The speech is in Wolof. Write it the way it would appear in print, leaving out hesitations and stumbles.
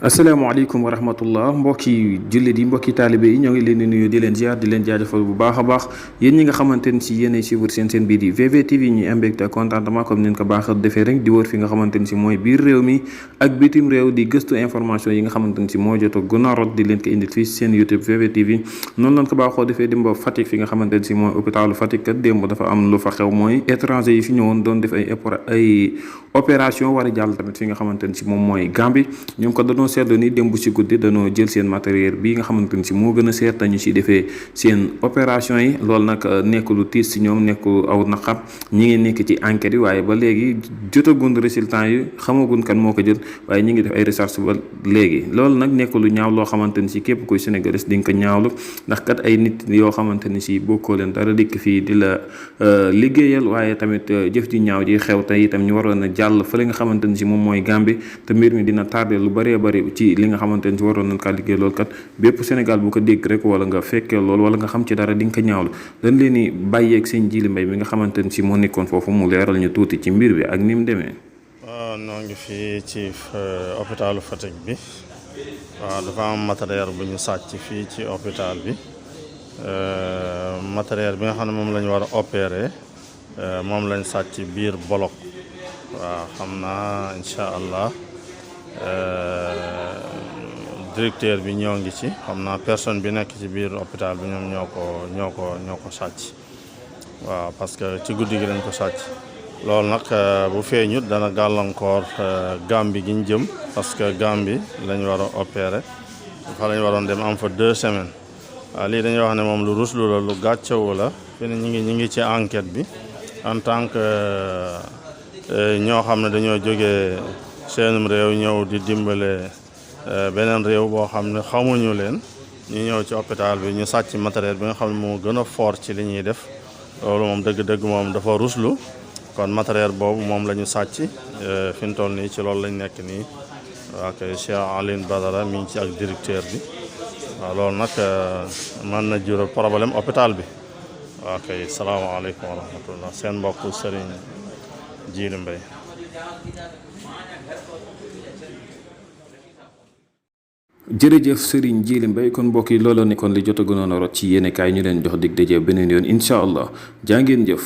asalaamaaleykum wa rahmatullah mbokki jullit yi mbokki taalibe yi ñoo ngi leen di nuyu di leen ziar di leen jaajëfal bu baax a baax yéen ñi nga xamante ni si yéenay suivre seen bii di VVTV ñu am mbégte ak contentement comme ni ñu ko baax defee rek di wër fi nga xamante ni si mooy biir réew mi ak bitim réew di gëstu information yi nga xamante ni si moo jot a gën a rot di leen ko indil fii seen YouTube VVTV noonu lañ ko baaxoo defee démb Fatick fi nga xamante ni si mooy hôpitalu Fatick kat démb dafa am lu fa xew mooy étranger yi fi ñëwoon doon def ay opération war a jàll tamit fi nga xamante ni si moom mooy Gambie ñoom ko dañoo seetlu ni démb si guddi dañoo jël seen matériel bi nga xamante ni si moo gën a seet dañu si defee seen opération yi loolu nag nekk lu tiis si ñoom nekk aw naqar ñi ngi nekk ci enquête yi waaye ba léegi jotagun résultat yi xamagun kan moo ko jël waaye ñi ngi def ay recherche ba léegi loolu nag nekk lu ñaaw loo xamante ni si képp kuy sénégalais di nga ko ñaawlu ndax kat ay nit yoo xamante ni si bokkoo leen dara dikk fii di la liggéeyal waaye tamit jëf ji ñaaw ji xew te itam ñu waroon a jàll fa li nga xamante ni si moom mooy Gambie te mbir mi dina tardé lu bëree bëri ci li nga xamante ni si waroon nañ kaa liggéey loolu kat bépp Sénégal bu ko dégg rek wala nga fekkee loolu wala nga xam ci dara di nga ko ñaawlu dañ leen di bàyyeeg seen Jili Mbay mi nga xamante ni si moo nekkoon foofu mu leeral ñu tuuti ci mbir bi ak ni mu demee. waaw noo ngi fii ci hôpitalu Fatick bi waaw dafa am matériel bu ñu sàcc fii ci hôpital bi matériel bi nga xam ne moom la ñu war a opérer moom lañ sàcc biir bolok waaw xam naa incha allah directeur bi ñoo ngi ci xam naa personne bi nekk ci biir hôpital bi ñoom ñoo ko sàcc waaw parce que ci guddi gi lañ ko sàcc loolu nag bu feeñut dana gàllankoor Gambie gi ñu jëm parce que Gambie lañ war a opérer fa lañ waroon dem am fa 2 semaines waaw lii dañuy wax ne moom lu ruslu la lu gàccewu la fi ne ñi ngi ci enquête bi en tant que ñoo xam ne dañoo jógee seenum réew ñëw di dimbale beneen réew boo xam ne xamuñu leen ñu ñëw ci hôpital bi ñu sàcc matériel bi nga xam ne moo gën a fort ci li ñuy def loolu moom dëgg-dëgg moom dafa ruslu kon matériel boobu moom la ñu sàcc fi mu toll nii ci loolu lañ nekk nii waa kay Cheikh Aline Badara mi ngi ci ak directeur bi waaw loolu nag mën na jural problème hôpital bi waa kay salaamaaleykum wa rahmatullah seen mbokk Serigne Jili Mbay. jërëjëf Serigne Jili Mbay kon mbokk yi looloo nekkoon li jot a gënoon a rot ci yéene kaay ñu leen jox dig daje beneen yoon incha allah jaa ngeen jëf.